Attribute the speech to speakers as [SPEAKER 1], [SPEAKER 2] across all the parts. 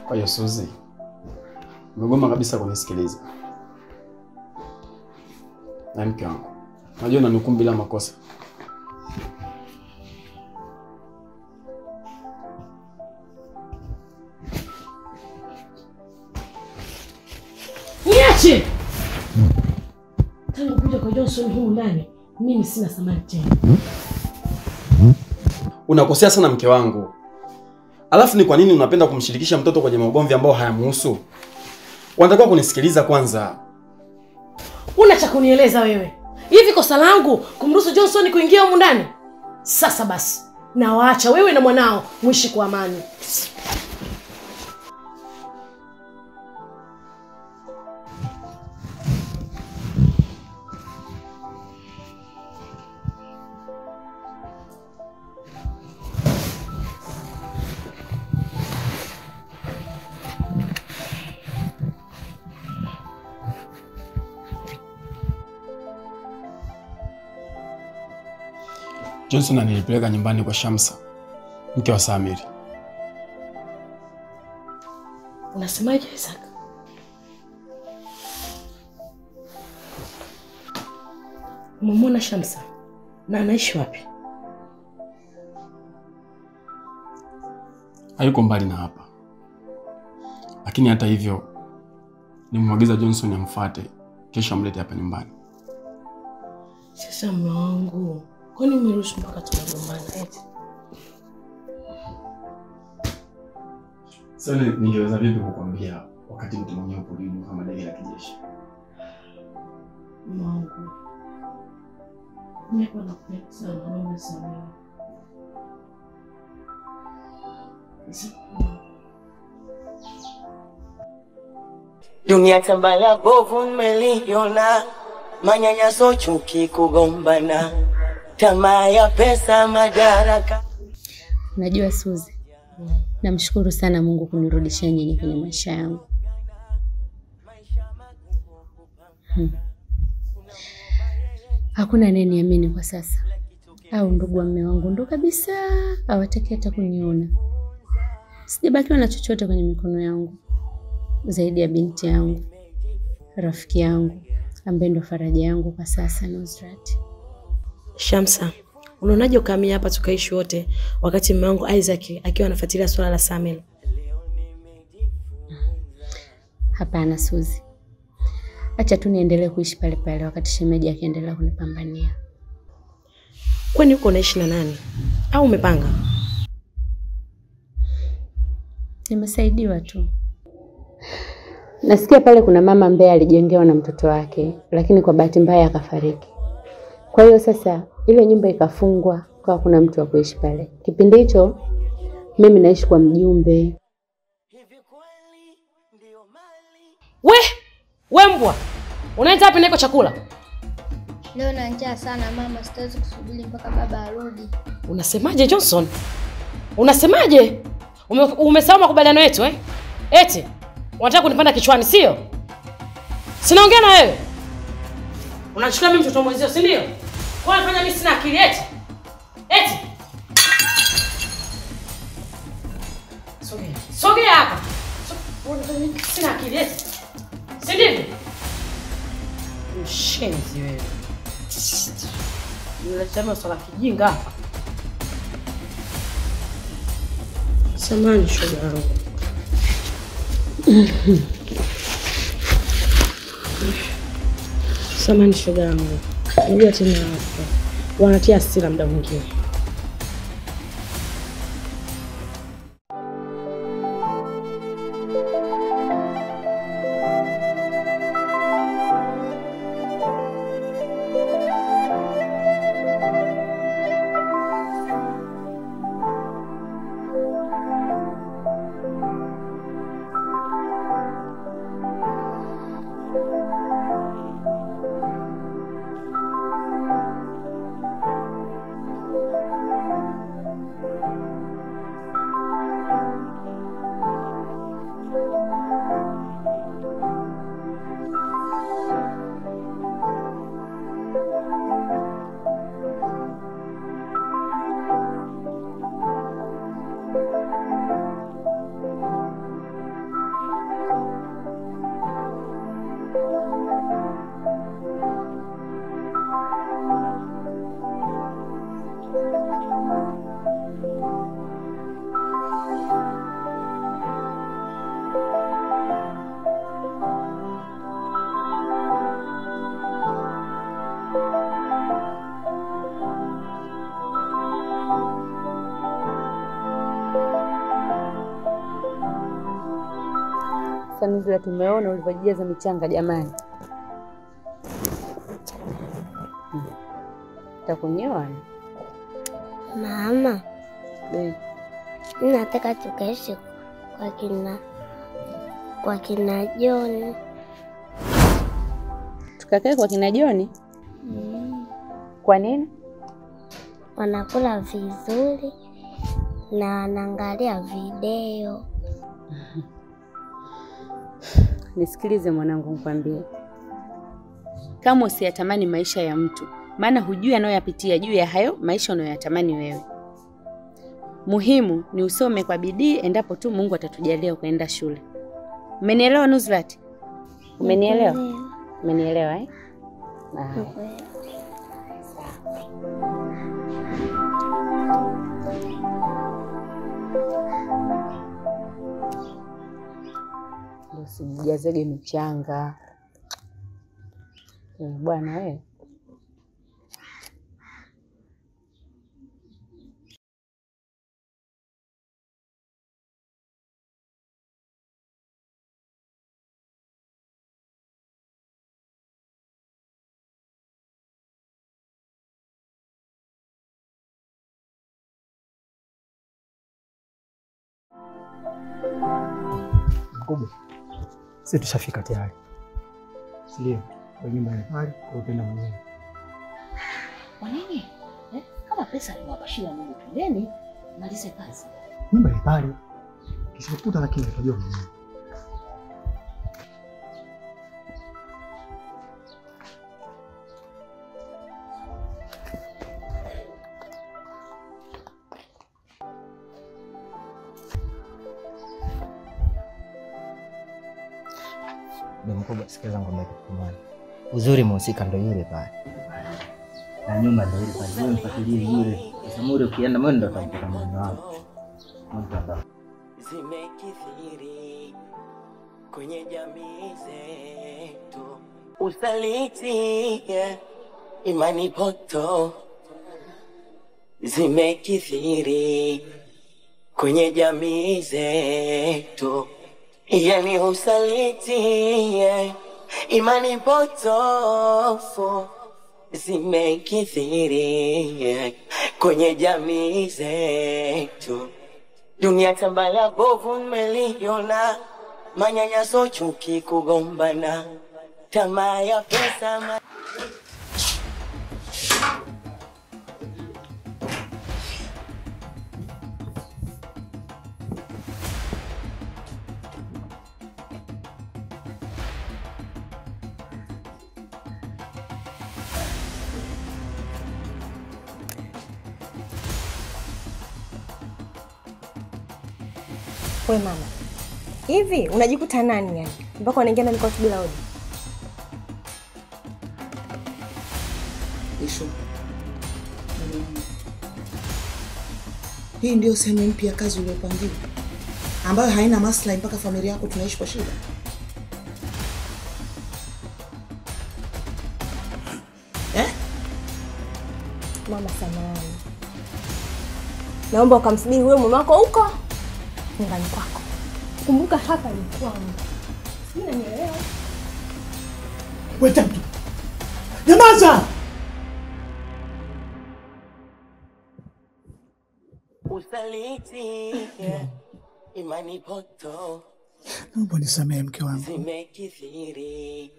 [SPEAKER 1] Kwa hiyo Suzi, umegoma kabisa kunisikiliza. Na mke wangu, unajua unanihukumu bila makosa.
[SPEAKER 2] Niache! Tangu kuja kwa Johnson humu ndani, mimi sina thamani tena.
[SPEAKER 1] Unakosea sana mke wangu. Alafu ni kwa nini unapenda kumshirikisha mtoto kwenye maugomvi ambao hayamuhusu? Wanatakiwa kunisikiliza kwanza.
[SPEAKER 2] Una cha kunieleza wewe? Hivi kosa langu kumruhusu Johnson kuingia humu ndani? Sasa basi, nawaacha wewe na mwanao muishi kwa amani.
[SPEAKER 1] Johnson anilipeleka nyumbani kwa Shamsa, mke wa Samiri.
[SPEAKER 2] Unasemaje Isaac? Umemwona Shamsa? Na anaishi wapi?
[SPEAKER 1] Hayuko mbali na hapa. Lakini hata hivyo nimemwagiza Johnson amfuate kesho amlete hapa nyumbani.
[SPEAKER 2] Sasa mume wangu, kwani umeruhusu mpaka tunagombana eti?
[SPEAKER 1] Sasa ningeweza vipi kukwambia wakati mtu mwenyewe upo juu kama ndege la kijeshi?
[SPEAKER 2] Mume wangu, mimi hapa nakupenda sana, naomba nisamehe.
[SPEAKER 3] Dunia tambala bovu nimeliona, manyanyaso, chuki, kugombana, tamaa ya pesa, madaraka.
[SPEAKER 4] Unajua Suzi, namshukuru sana Mungu kunirudishia nyinyi kwenye maisha yangu. Hakuna anayeniamini kwa sasa. Au ndugu wa mume wangu ndo kabisa hawataki hata kuniona. Sijabakiwa na chochote kwenye mikono yangu zaidi ya binti yangu, rafiki yangu ambaye ndo faraja yangu kwa sasa, Nusrat.
[SPEAKER 2] Shamsa, unaonaje ukahamia hapa tukaishi wote wakati mume wangu Isaac akiwa anafuatilia swala la Samuel?
[SPEAKER 4] Hapana Suzi. Acha tu niendelee kuishi pale pale wakati shemeji akiendelea kunipambania.
[SPEAKER 2] Kwani uko unaishi na nani? Au umepanga?
[SPEAKER 4] Nimesaidiwa tu. Nasikia pale kuna mama ambaye alijengewa na mtoto wake, lakini kwa bahati mbaya akafariki. Kwa hiyo sasa ile nyumba ikafungwa kwa kuna mtu wa kuishi pale. Kipindi hicho mimi naishi kwa mjumbe.
[SPEAKER 2] We mbwa, unaenda wapi na iko chakula?
[SPEAKER 5] Leo na njaa sana mama, sitawezi kusubiri mpaka baba arudi.
[SPEAKER 2] Unasemaje Johnson? Unasemaje? Umesahau makubaliano yetu eh? Eti unataka kunipanda kichwani sio? Sinaongea na wewe. Unachukua mimi mtoto mwenzio si ndio? Kwa nini unafanya mimi sina akili eti? Eti. Sogea. Sogea hapa. Sina akili eti. Si ndivyo? Mshenzi wewe. Unaleta swala kijinga hapa. Samahani shoga yangu. Samahani shoga yangu. Unajua tena hapa wanatia hasira muda mwingine.
[SPEAKER 4] Sasa Nuzula, tumeona ulivyojijaza michanga jamani. Takunyoa.
[SPEAKER 5] Mama. Nataka tukaishi kwa kina Joni.
[SPEAKER 4] Tukakae kwa kina Joni? Kwa nini?
[SPEAKER 5] Wanakula vizuri na wanaangalia video.
[SPEAKER 4] Nisikilize mwanangu, nikwambie. Kama usiyatamani maisha ya mtu, maana hujui anayoyapitia juu ya hayo maisha unayoyatamani wewe. Muhimu ni usome kwa bidii endapo tu Mungu atatujalia ukaenda shule. Umenielewa Nuzlat? Umenielewa? Umenielewa eh? Haya. Usijazege michanga. Bwana wewe.
[SPEAKER 6] Mkubwa, sisi tushafika tayari. Si ndio? Kwa nyumba ile pale, kwa upenda mwenyewe.
[SPEAKER 2] Kwa nini? Kama pesa ni shida nini, twendeni malize kazi.
[SPEAKER 6] Nyumba ile pale. Kishakuta lakini utajua mwenyewe.
[SPEAKER 3] Mkubwa, sikiza ngombe kitu kimoja. Uzuri mhusika ndo yule pale. Na nyumba ndo ile pale. Wewe mfuatilie yule. Sasa mure ukienda mwe ndo utampata mwana wako.
[SPEAKER 7] Zimekithiri kwenye jamii zetu. Usaliti, imani poto zimekithiri kwenye jamii zetu. Yani usaliti, imani potofu zimekithiri kwenye jamii zetu. Dunia tambala bovu nimeliona, manyanyaso, chuki, kugombana, tamaa ya pesa.
[SPEAKER 8] We mama, hivi unajikuta nani yani mpaka unaingia ndani kwa bila hodi?
[SPEAKER 9] Ishu, hii ndio sehemu mpya ya kazi uliyopangiwa ambayo haina maslahi mpaka familia yako tunaishi kwa shida. Eh?
[SPEAKER 8] Mama samahani, naomba ukamsubiri wewe mume wako huko nyumbani kwako. Kumbuka hapa ni kwangu. Sijui unanielewa.
[SPEAKER 9] Wewe mtu. Nyamaza!
[SPEAKER 7] Usaliti, imani poto.
[SPEAKER 9] Naomba nisamehe mke wangu.
[SPEAKER 7] Zimekithiri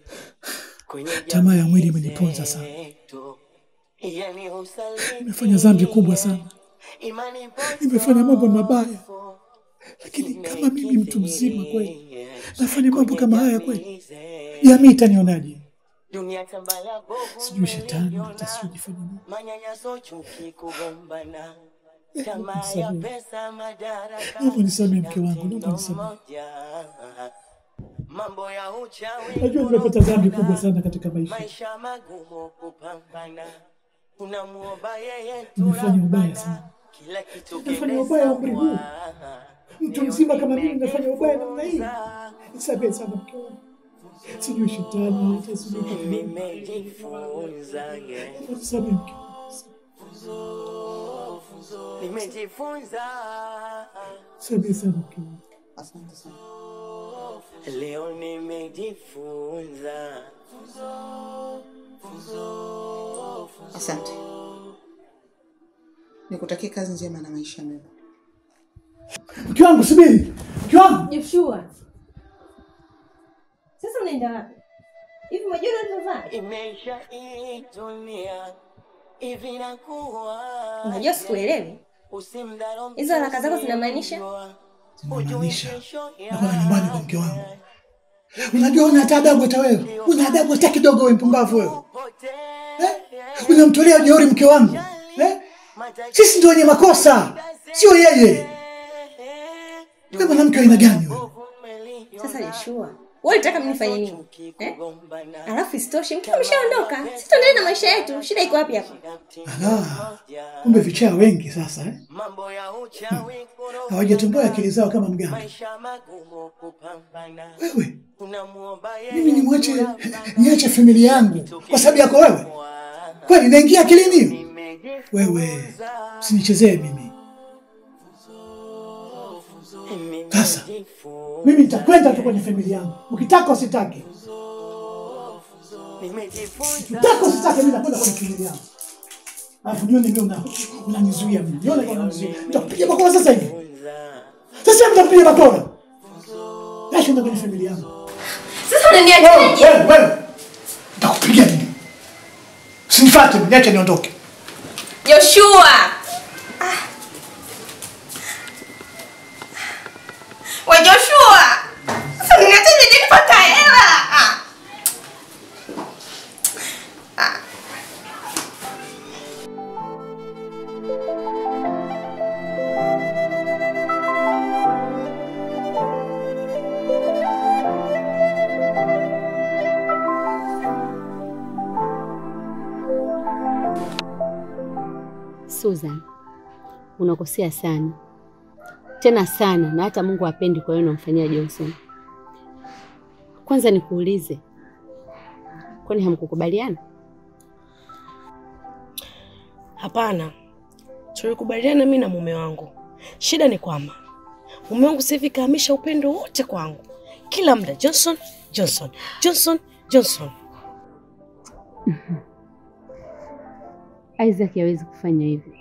[SPEAKER 7] kwenye
[SPEAKER 9] tamaa ya mwili imeniponza sana. Nimefanya dhambi kubwa sana. Nimefanya mambo mabaya. Lakini kama mimi mtu mzima kweli nafanya mambo kama haya kweli, jamii itanionaje? Sijui shetani atasijifanya nini. Naomba nisamehe mke wangu, naomba nisamehe. Najua nimepata dhambi kubwa sana katika maisha. Nimefanya ubaya sana. Nafanya ubaya umri huu. Mtu mzima kama mimi nafanya ubaya namna hii. Nisamehe sana mke wangu. Sijui shetani, sijui kitu.
[SPEAKER 7] Nimejifunza.
[SPEAKER 9] Nisamehe mke wangu.
[SPEAKER 7] Nimejifunza.
[SPEAKER 9] Nisamehe sana mke wangu.
[SPEAKER 7] Asante sana. Leo nimejifunza.
[SPEAKER 10] Asante. Nikutakie kazi njema na maisha mema.
[SPEAKER 9] Mke wangu subiri. Mke wangu.
[SPEAKER 8] Joshua. Sasa unaenda wapi? Hivi unajua unavyovaa?
[SPEAKER 7] Imeisha hii dunia. Hivi nakuwa.
[SPEAKER 8] Unajua sikuelewi. Hizo haraka zako zinamaanisha?
[SPEAKER 9] Zinamaanisha nakwenda nyumbani kwa mke wangu. Unajua una hata adabu hata wewe. Una adabu hata kidogo wewe mpumbavu wewe. Eh? Unamtolea jeuri mke wangu. Eh? Sisi ndio wenye makosa, sio yeye. Wewe mwanamke wa aina gani wewe?
[SPEAKER 8] Sasa Joshua, wewe unataka mimi nifanye nini? Eh? Alafu isitoshe mke ameshaondoka. Sisi tuendelee na maisha yetu. Shida iko wapi hapa?
[SPEAKER 9] Ala. Kumbe vichaa wengi sasa eh? Hawajatambua akili zao kama mganga. Wewe, mimi nimwache niache familia yangu kwa sababu yako wewe? Kweli naingia akilini hiyo? Wewe, usinichezee mimi. Sasa mimi nitakwenda tu kwenye familia yangu. Ukitaka usitake. Ukitaka usitake mimi nakwenda kwenye familia yangu. Alafu nione mimi unanizuia mimi. Nione kama unanizuia. Nitakupiga bakora sasa hivi. Sasa nitakupiga bakora. Acha nenda kwenye familia yangu.
[SPEAKER 8] Sasa unaniachaje?
[SPEAKER 9] Wewe. Nitakupiga mimi. Usinifuate, niache niondoke.
[SPEAKER 8] Joshua. Wa Joshua. Sasa unaniachaje nilipata hela?
[SPEAKER 4] Susan, unakosea sana. Tena sana, na hata Mungu hapendi kwa wewe unamfanyia Johnson. Kwanza nikuulize, kwani hamkukubaliana?
[SPEAKER 2] Hapana. Tulikubaliana mimi na mume wangu. Shida ni kwamba mume wangu sasa hivi kahamisha upendo wote kwangu. Kila muda Johnson, Johnson, Johnson, Johnson.
[SPEAKER 4] Isaac hawezi kufanya hivyo.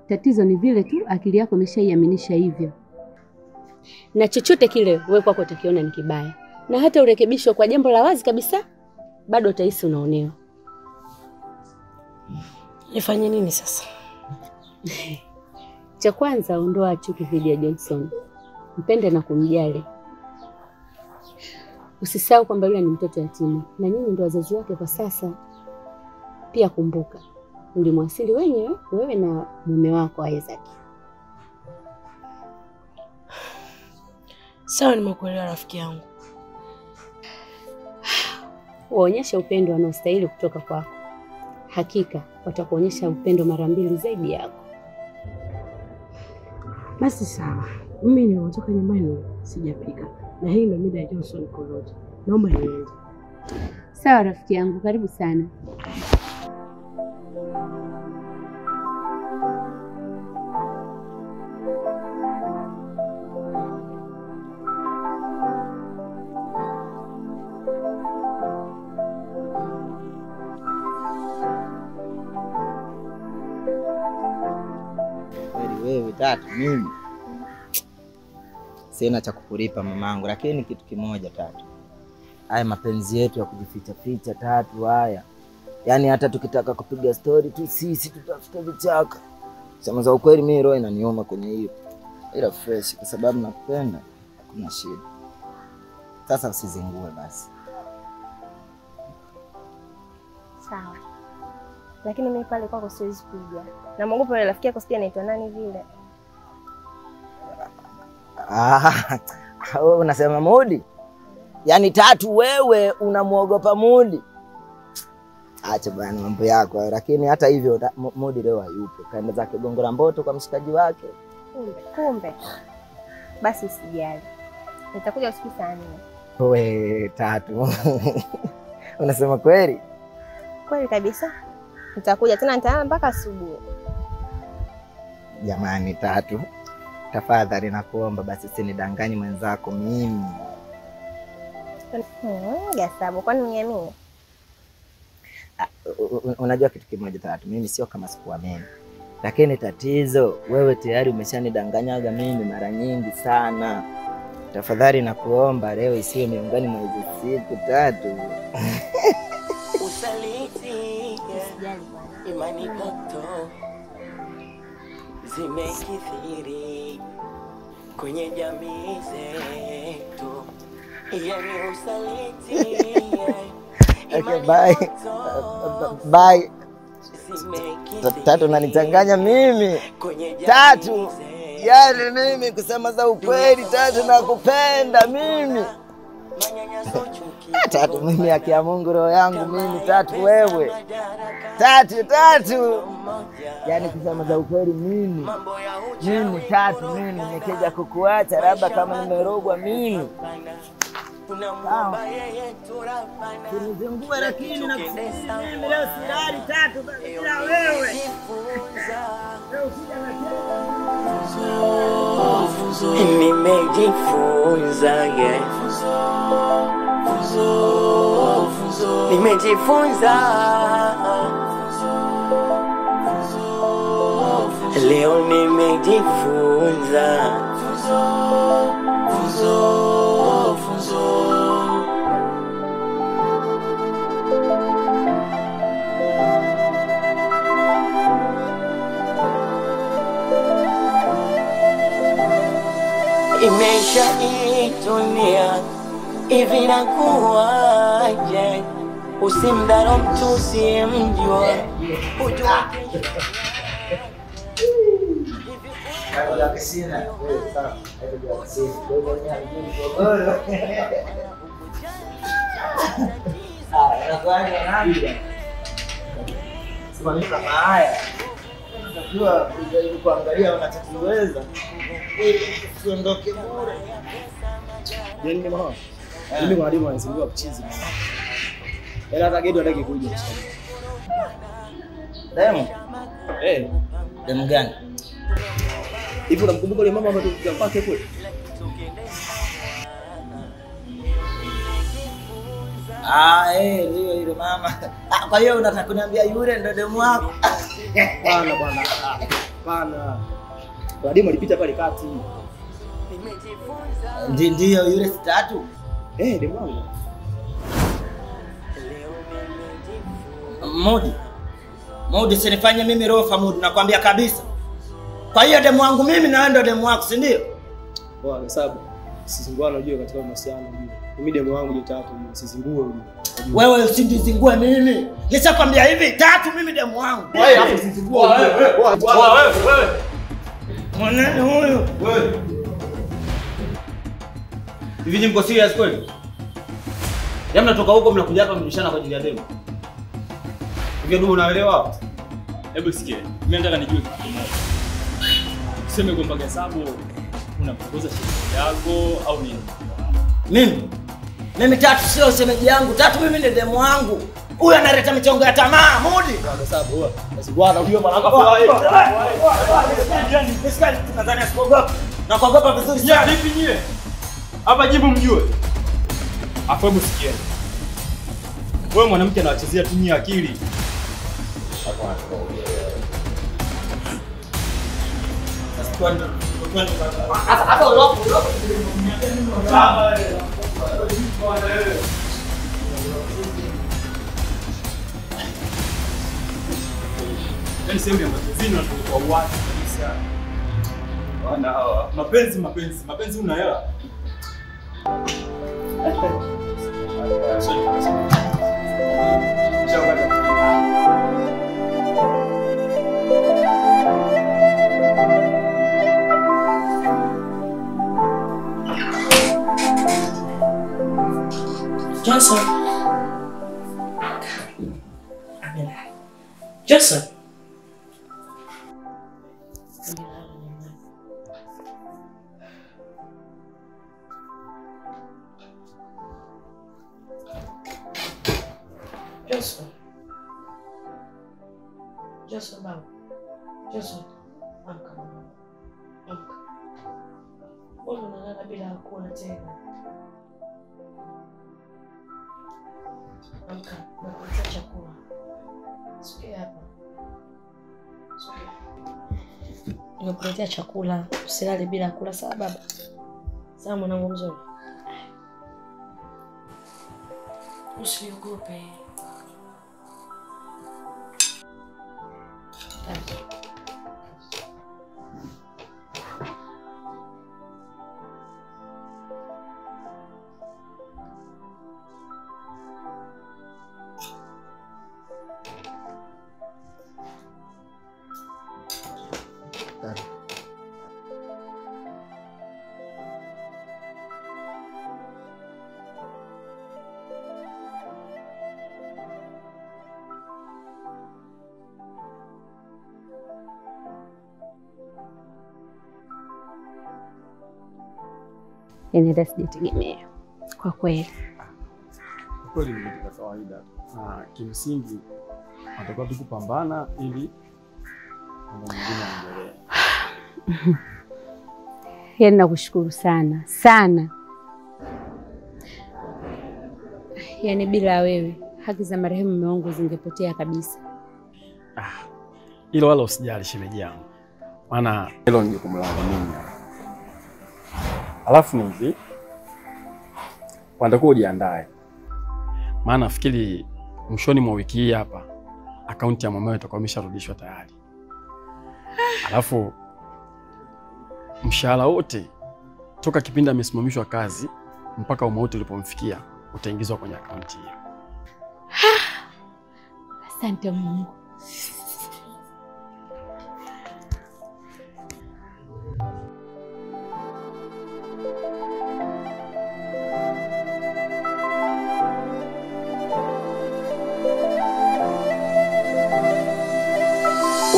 [SPEAKER 4] Tatizo ni vile tu akili yako imeshaiaminisha hivyo. Na chochote kile wewe kwako utakiona ni kibaya. Na hata urekebishwe kwa jambo la wazi kabisa, bado utahisi unaonewa.
[SPEAKER 2] Nifanye nini sasa?
[SPEAKER 4] Cha kwanza, ondoa chuki dhidi ya Johnson. Mpende na kumjali. Usisahau kwamba yule ni mtoto yatima na nyinyi ndio wazazi wake kwa sasa. Pia kumbuka, ulimwasili wenyewe wewe na mume wako Isaac.
[SPEAKER 2] Sawa, nimekuelewa rafiki yangu.
[SPEAKER 4] Waonyeshe upendo wanaostahili kutoka kwako. Hakika watakuonyesha upendo mara mbili zaidi yako.
[SPEAKER 2] Basi sawa, mimi nimetoka nyumbani sijapika, na hii ndio mida ya Johnson kurudi. Naomba niende.
[SPEAKER 4] Sawa rafiki yangu, karibu sana.
[SPEAKER 3] Wewe tatu, mimi sina cha kukulipa mamangu, lakini kitu kimoja tatu, haya mapenzi yetu ya kujificha ficha tatu haya, yaani hata tukitaka kupiga story tu sisi tutafuta vichaka. Sema za ukweli, mimi roho inaniuma kwenye hiyo, ila fresh kwa sababu nakupenda, hakuna shida. Sasa usizingue basi.
[SPEAKER 8] Sawa, lakini mimi pale kwako siwezi kuja. Na muogopa yule rafiki yako, sijui anaitwa nani vile.
[SPEAKER 3] Wewe unasema Mudi? Yaani tatu wewe unamuogopa Mudi? Acha bwana mambo yako, lakini hata hivyo Mudi leo hayupo. Kaenda zake Gongo la Mboto kwa mshikaji wake.
[SPEAKER 8] Kumbe. Basi usijali. Nitakuja usiku saa 4.
[SPEAKER 3] Wewe tatu. Unasema kweli?
[SPEAKER 8] Kweli kabisa. Nitakuja tena nitalala mpaka asubuhi.
[SPEAKER 3] Jamani tatu. Tafadhali nakuomba basi usinidanganye mwenzako mimi.
[SPEAKER 8] Gasabu, kwani uniamini?
[SPEAKER 3] Unajua kitu kimoja Tatu, mimi sio kama sikuamini. Lakini tatizo wewe tayari umeshanidanganyaga mimi mara nyingi sana. Tafadhali nakuomba leo isiwe miongoni mwa hizo siku Tatu.
[SPEAKER 7] Usaliti, imani poto zimekithiri kwenye jamii zetu. Yani usaliti.
[SPEAKER 3] Okay, bye. Bye. Tatu unanichanganya mimi. Tatu. Yaani mimi kusema za ukweli Tatu nakupenda mimi. Tatu mimi haki ya Mungu roho yangu mimi Tatu wewe. Tatu Tatu. Yaani kusema za ukweli mimi. Mimi Tatu mimi nikija kukuacha labda kama nimerogwa mimi. Tunizungua lakini na mimi leo silali Tatu bila wewe.
[SPEAKER 7] Nimejifunza, yeah. Nimejifunza leo, nimejifunza. Imeisha hii dunia, hivi nakuwaje? Usimdharau mtu usiyemjua.
[SPEAKER 3] Unajua ujaribu kuangalia unachokiweza usiondoke bure.
[SPEAKER 6] Yaani mimi mimi kuna demo anazingua kuchizi. Yaani hata gedo hataki kuja.
[SPEAKER 3] Demo?
[SPEAKER 6] Eh,
[SPEAKER 3] demo gani?
[SPEAKER 6] Hivi unamkumbuka yule mama ambaye tulikuwa kwake kule?
[SPEAKER 3] Ah, ndio yule mama. Kwa hiyo unataka kuniambia yule ndo demu wako?
[SPEAKER 6] Bana bwana. Bana. Kuna demu alipita pale kati.
[SPEAKER 3] Ndio yule si Tatu?
[SPEAKER 6] Eh, demu wangu.
[SPEAKER 3] Mudi. Mudi, usinifanye mimi rofa Mudi, nakwambia kabisa. Kwa hiyo demu wangu mimi na wewe ndo demu wako, si ndio?
[SPEAKER 6] Bwana sababu usizinguane unajua katika mahusiano unajua. Mimi demu wangu ni Tatu, usizingue unajua.
[SPEAKER 3] Wewe usinizingue mimi. Nishakwambia hivi, Tatu mimi demu wangu.
[SPEAKER 6] Wewe hapo usizingue. Wewe wewe.
[SPEAKER 3] Mwanani huyu?
[SPEAKER 11] Wewe. Hivi ni mko serious kweli? Yaani mnatoka huko mnakuja hapa mnishana kwa ajili ya demu. Hivi ndugu unaelewa?
[SPEAKER 12] Hebu sikia. Mimi nataka nijue kitu kimoja. Useme kwamba Gasabu unamtongoza shemeji yako au nini?
[SPEAKER 3] Mimi? Mimi Tatu sio shemeji yangu. Tatu mimi ni demu wangu. Huyu analeta michongo ya tamaa, Mudi.
[SPEAKER 6] Gasabu huyo. Basi bwana huyo mwanangu afurahi.
[SPEAKER 3] Nisikali tunadhani asikuogopa. Na kuogopa vizuri sana.
[SPEAKER 12] Vipi nyie? Hapa jibu mjue. Afu hebu sikia. Wewe mwanamke anawachezea tu nyie akili. Yaani sehemu ya mapenzi kwa watu kabisa. Wana hawa mapenzi mapenzi mapenzi una hela.
[SPEAKER 2] Johnson. Johnson. Johnson. Johnson, baba. Johnson. Amka mama. Amka. Mbona unalala bila kuona tena? Amka, nakuletea chakula. Sogea hapa. Sogea. Nimekuletea chakula, usilale bila kula, sawa baba? Sawa mwanangu mzuri. Usiogope.
[SPEAKER 4] Yaani hata sijategemea kwa kweli.
[SPEAKER 1] Kwa kweli ni kitu cha kawaida na kimsingi natakiwa tu kupambana ili mambo mengine yaendelee.
[SPEAKER 4] Yaani nakushukuru sana sana. Yaani bila wewe haki za marehemu mume wangu zingepotea kabisa.
[SPEAKER 1] Hilo wala usijali shemeji yangu. Maana hilo ni jukumu langu mimi. Alafu ni hivi, wanatakiwa ujiandae. Maana nafikiri mwishoni mwa wiki hii hapa akaunti ya mumeo itakuwa imesharudishwa tayari. Alafu mshahara wote toka kipindi amesimamishwa kazi mpaka umauti ulipomfikia utaingizwa kwenye akaunti hiyo.
[SPEAKER 4] Asante Mungu.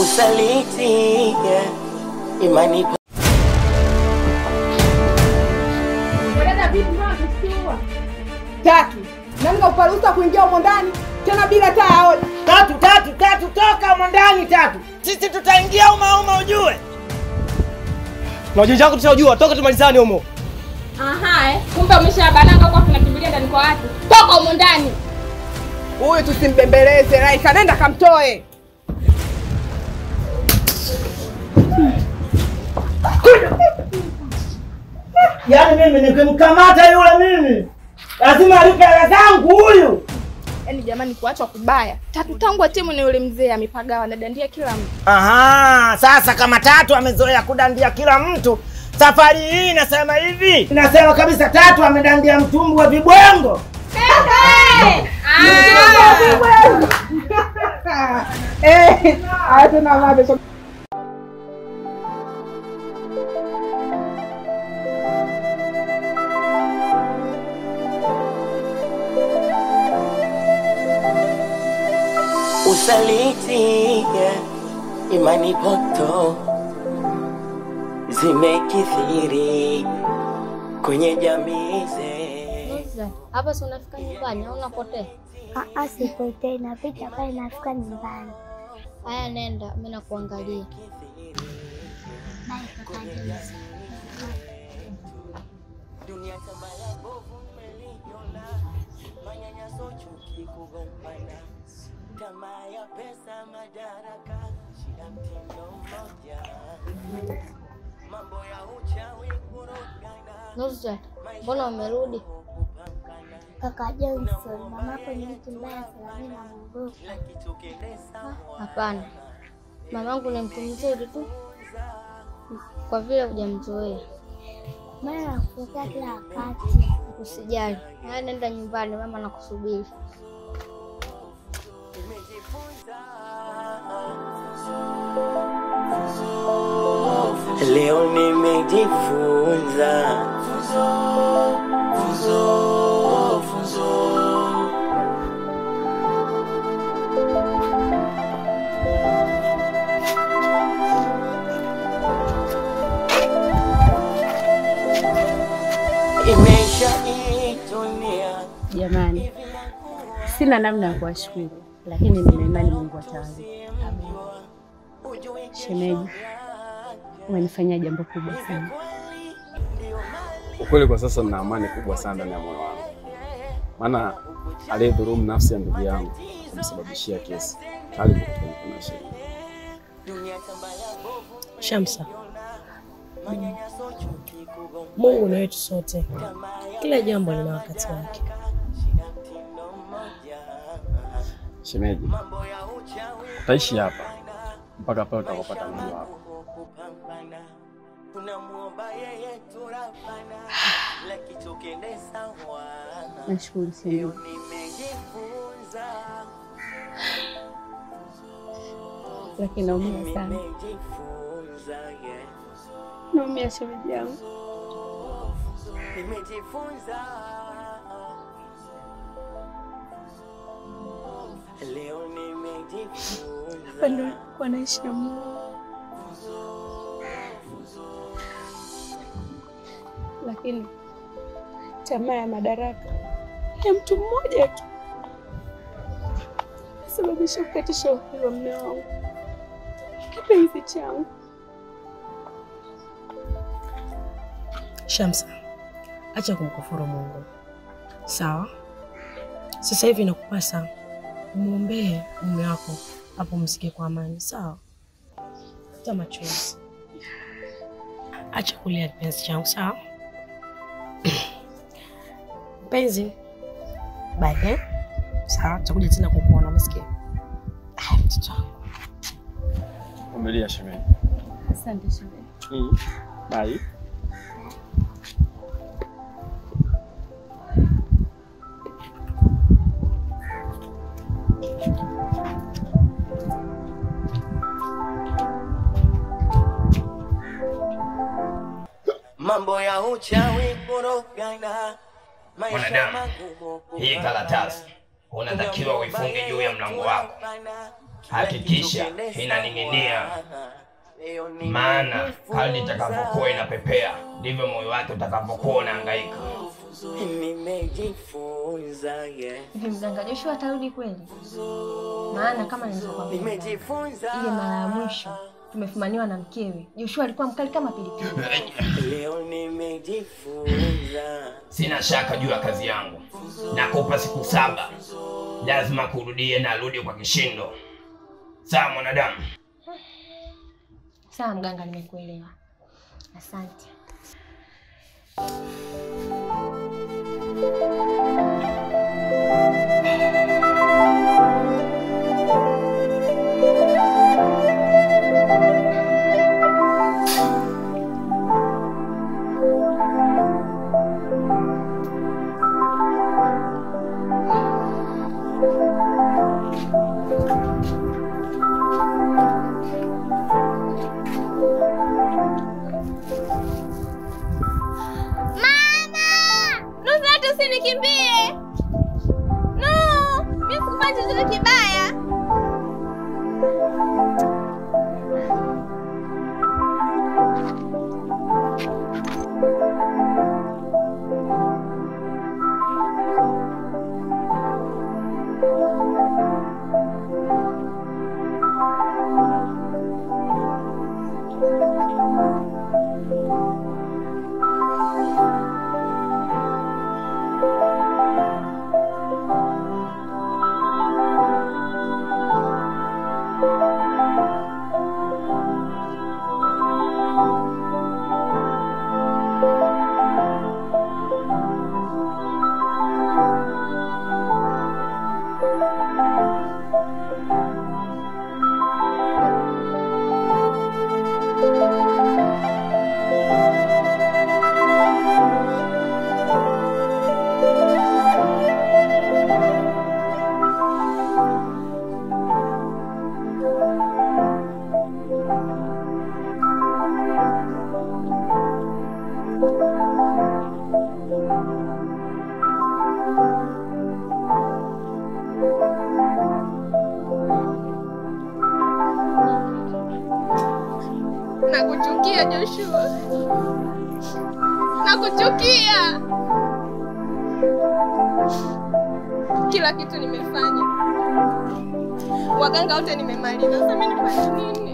[SPEAKER 7] Usaliti, yeah. Imani.
[SPEAKER 10] Tatu. Nani kakuparuhusa kuingia humo ndani tena bila taa aone?
[SPEAKER 3] Tatu tatu tatu, toka humo ndani tatu. Sisi tutaingia uma uma ujue.
[SPEAKER 6] Na ujinja wako tushajua, toka tumalizane humo.
[SPEAKER 13] Aha, kumbe umeshabananga kwa tunakimbilia ndani kwa watu. Toka humo ndani.
[SPEAKER 10] Huyu tusimbembeleze, Raika nenda kamtoe.
[SPEAKER 3] Yaani mimi nikimkamata yule mimi lazima alipe hela zangu huyu.
[SPEAKER 13] Yaani jamani kuachwa kubaya. Tatu tangu timu ni yule mzee amepagawa na dandia kila mtu.
[SPEAKER 3] Aha, sasa kama Tatu amezoea kudandia kila mtu, safari hii nasema hivi. Nasema kabisa Tatu amedandia mtumbu wa vibwengo.
[SPEAKER 10] Eh, tena mabe.
[SPEAKER 7] Usaliti, yeah. Imani poto zimekithiri kwenye jamii zetu.
[SPEAKER 5] Hapa si unafika nyumbani au unapotea?
[SPEAKER 14] Ah, sipotei, napita pale nafika nyumbani.
[SPEAKER 5] Haya, nenda, mimi nakuangalia.
[SPEAKER 14] Bye kaka Johnson.
[SPEAKER 7] Dunia tabaya bovu meliona, manyanyaso, chuki, kugombana, tamaa ya pesa, madaraka, shida mtindo mmoja, mambo ya uchawi, kurogana.
[SPEAKER 5] Nusra, mbona umerudi?
[SPEAKER 14] Kaka Johnson, mamako ni mtu mbaya sana, mimi namuogopa.
[SPEAKER 5] Hapana, mamangu ni mtu mzuri tu, kwa vile hujamzoea.
[SPEAKER 14] Maana nakupokea kila wakati.
[SPEAKER 5] Usijali, nenda nyumbani, mama anakusubiri.
[SPEAKER 7] Leo nimejifunza funzo, funzo, funzo. Imeisha hii dunia.
[SPEAKER 4] Jamani, sina namna ya kuwashukuru, lakini nina imani Mungu atawalipa. Shemeji, umenifanyia jambo kubwa sana.
[SPEAKER 1] Ukweli kwa sasa nina amani kubwa sana ndani ya moyo wangu. Maana aliyedhulumu nafsi ya ndugu yangu kumsababishia kesi tayari yuko katika mikono ya sheria.
[SPEAKER 2] Shamsa, Mungu ni wetu sote. Kila jambo lina wakati wake.
[SPEAKER 1] Shemeji, utaishi hapa mpaka pale utakapopata mji wako.
[SPEAKER 4] Nashukuru sana. Lakini naumia sana. Naumia shemeji yangu. Hapa ndo nilikuwa naishi na Mungu. Lakini tamaa ya madaraka ya mtu mmoja tu sababisha kukatisha uhai wa mume wangu, kipenzi changu.
[SPEAKER 2] Shamsa, acha kumkufuru Mungu. Sawa? Sasa hivi inakupasa umuombee mume wako apumzike kwa amani, sawa? Futa machozi. Acha kulia kipenzi changu, sawa? Mpenzi, bye eh? Sawa, tutakuja tena kukuona, umesikia? Haya mtoto wangu.
[SPEAKER 1] Umelia shemeji.
[SPEAKER 4] Asante shemeji.
[SPEAKER 1] Bye.
[SPEAKER 7] Mambo ya uchawi kurogana.
[SPEAKER 15] Mwanadamu, hii karatasi unatakiwa uifunge juu ya mlango wako. Hakikisha inaning'inia, maana kadri itakavyokuwa inapepea ndivyo moyo wake utakavyokuwa unahangaika.
[SPEAKER 7] Nimejifunza
[SPEAKER 8] hivi, mganga Joshua atarudi kweli? Maana kama nilivyokuambia ile mara ya mwisho tumefumaniwa na mkewe, Joshua alikuwa mkali kama pilipili.
[SPEAKER 7] Leo nimejifunza.
[SPEAKER 15] Sina shaka juu ya kazi yangu. Nakupa siku 7. Lazima kurudie na arudi kwa kishindo. Sawa mwanadamu?
[SPEAKER 8] Sawa mganga, nimekuelewa. Asante. Usinikimbie. No, mimi sikufanya chochote kibaya. Nakuchukia Joshua. Nakuchukia. Kila kitu nimefanya. Waganga wote nimemaliza. Sasa mimi nifanye nini?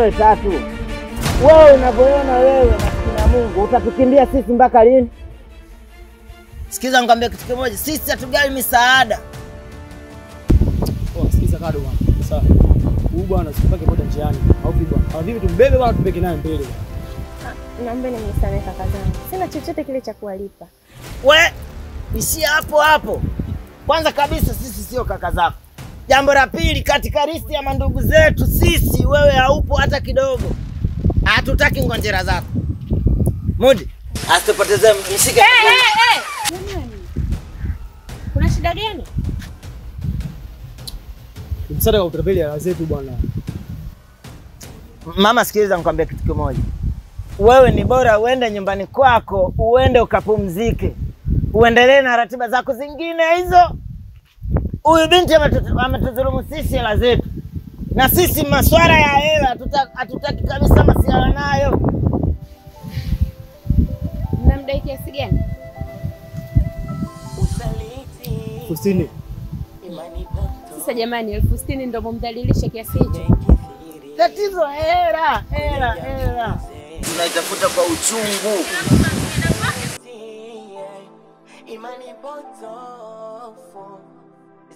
[SPEAKER 3] Wewe Tatu, wewe unavyoona wewe na Mungu utatukimbia sisi mpaka lini? Sikiza nikwambie kitu kimoja, sisi hatugawi misaada.
[SPEAKER 6] Oh, sikiza kado bwana. Sawa. Huyu bwana usipake boda njiani. Au vipi bwana? Au vipi tumbebe bwana tupeke naye mbele.
[SPEAKER 8] Naomba nisamehe kaka zangu. Sina chochote kile cha kuwalipa.
[SPEAKER 3] We, ishia hapo hapo. Kwanza kabisa sisi sio kaka zako. Jambo la pili, katika listi ya mandugu zetu sisi wewe haupo hata kidogo. Hatutaki ngonjera zako. Mudi, asitupoteze mshike.
[SPEAKER 4] Hey, hey. Kuna shida gani?
[SPEAKER 6] Msaada kwa utapeli ya zetu bwana.
[SPEAKER 3] Mama, sikiliza nikwambie kitu kimoja. Wewe ni bora uende nyumbani kwako, uende ukapumzike. Uendelee na ratiba zako zingine hizo. Huyu binti ametudhulumu sisi hela zetu. Na sisi masuala ya hela hatutaki kabisa masuala nayo.
[SPEAKER 4] Mnamdai kiasi gani?
[SPEAKER 6] 60,000.
[SPEAKER 4] Sasa jamani, 60,000 ndio mumdhalilisha kiasi hicho?
[SPEAKER 3] Tatizo hela, hela, hela. Tunaitafuta kwa uchungu.
[SPEAKER 7] Imani potofu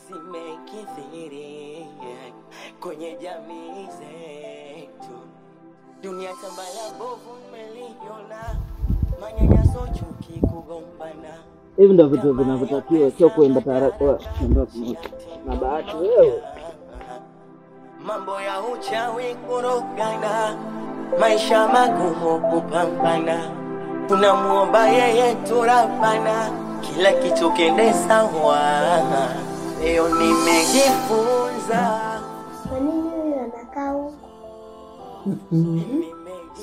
[SPEAKER 7] zimekithiri kwenye jamii zetu. Dunia tambala bovu meliona, manyanyaso, chuki, kugombana.
[SPEAKER 3] Hivi ndio vitu vinavyotakiwa, sio kuimba taarabu na bahati wewe.
[SPEAKER 7] Mambo ya uchawi kurogana, maisha magumu kupambana. Tunamuomba yeye turapana, kila kitu kende sawa. Leo nimejifunza.
[SPEAKER 14] Kwa nini huyu anakaa huko?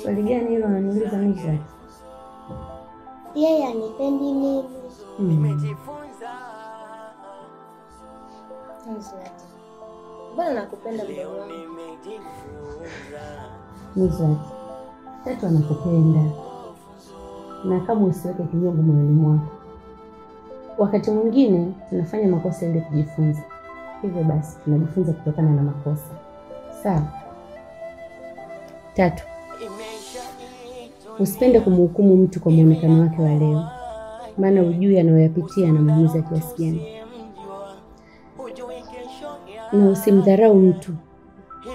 [SPEAKER 4] Swali gani hilo unaniuliza mimi?
[SPEAKER 14] Yeye anipendi mimi.
[SPEAKER 7] Nimejifunza.
[SPEAKER 8] Bwana nakupenda mdogo wangu.
[SPEAKER 4] Nuzat, Tatu anakupenda. Na kama usiweke kinyongo moyoni mwako. Wakati mwingine tunafanya makosa ili kujifunza. Hivyo basi tunajifunza kutokana na makosa. Sawa. Tatu, usipende kumhukumu mtu kwa muonekano wake wa leo, maana hujui anayoyapitia anamuumiza kiasi gani. Na usimdharau mtu,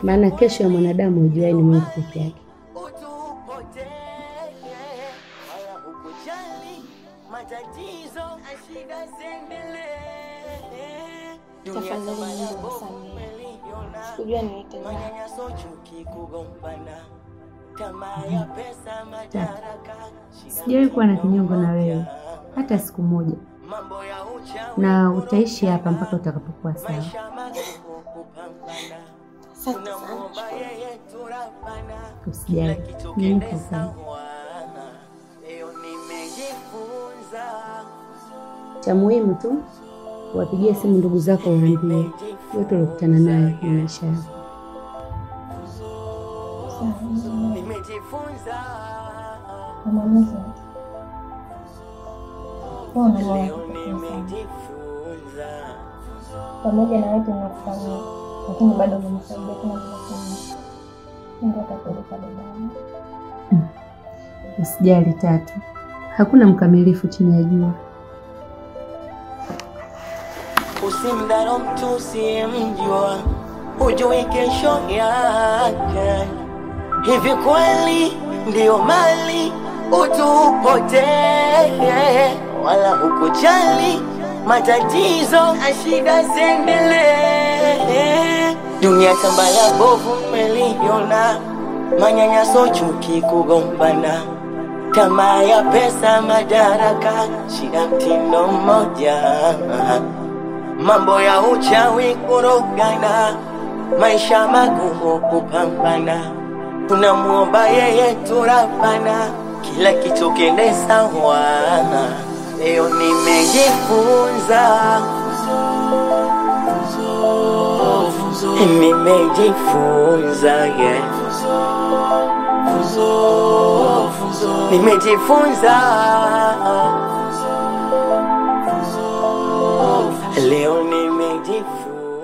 [SPEAKER 4] maana kesho ya mwanadamu hujuaye ni Mungu peke yake.
[SPEAKER 8] Tafadhali Mungu nisamehe. Sikujua niite nani.
[SPEAKER 4] Sijawahi kuwa na kinyongo na wewe hata siku moja, na utaishi hapa mpaka utakapokuwa sawa.
[SPEAKER 8] Asante sana.
[SPEAKER 4] Usijali, mimi niko sawa. Cha muhimu tu wapigie simu ndugu zako waambie yote ulikutana naye kwenye maisha yako.
[SPEAKER 8] Pamoja na yote ninakufanyia, lakini bado umenisaidia kama nilivyofanya. Mungu atakulipa babangu.
[SPEAKER 4] Usijali Tatu, hakuna mkamilifu chini ya jua.
[SPEAKER 7] Usimdharau mtu usiyemjua, hujui kesho yake. Hivi kweli ndio mali utupotee, wala hukujali matatizo na shida ziendelee. Dunia tambala bovu meliona, manyanyaso, chuki, kugombana, tamaa ya pesa, madaraka, shida mtindo mmoja. Mambo ya uchawi kurogana, maisha magumu kupambana. Tunamuomba yeye turapana, kila kitu kende sawa. Leo nimejifunza, nimejifunza, yeah. Nimejifunza. Leo